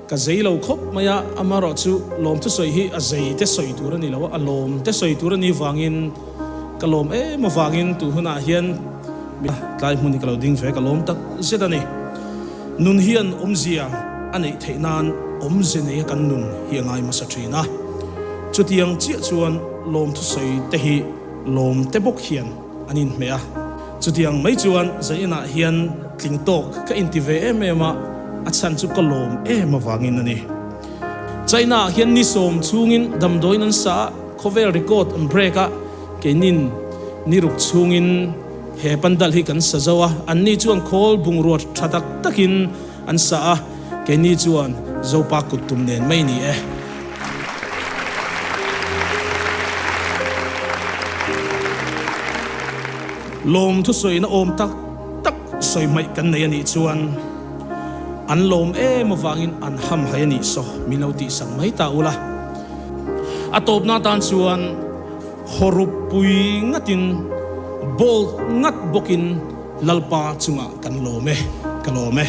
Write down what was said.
Ka zei lo khawp mai a, amaherawhchu lawmthusawi hi a zei te sawi tur a ni lo a, a lawm te sawi tur a nih vangin ka lawm em avangin tu hunah hian tlai hmun hi ka lo ding ve ka lawm tak zet a ni. Nun hian awmzia a neih theih nan awmze neia kan nun hi a ngai hmasa thin a, chutiang chiah chuan lawmthusawi te hi lawm te bawk hian an inhmeh a. Chutiang mai chuan Zainah hian tling tawk ka inti ve em em a, a chhan chu ka lawm em avangin a ni. China ah hian ni sawm chhungin damdawiin an sa a, khawvel record an break a, keinin ni ruk chhungin he pandal hi kan sa zo a, anni chuan khawl bungrua tha tak takin an sa a, keini chuan Zopa kut tum nen mai ni e. Lawm thusawiin a awm tak tak sawi hmaih kan nei a nih chuan an lawm em avangin an hamhai a nih saw min lo tihsak mai ta ula. A tawpna atan chuan hawrup pui ngatin bold ngat bawkin Lalpa chungah kan lawm e, ka lawm e.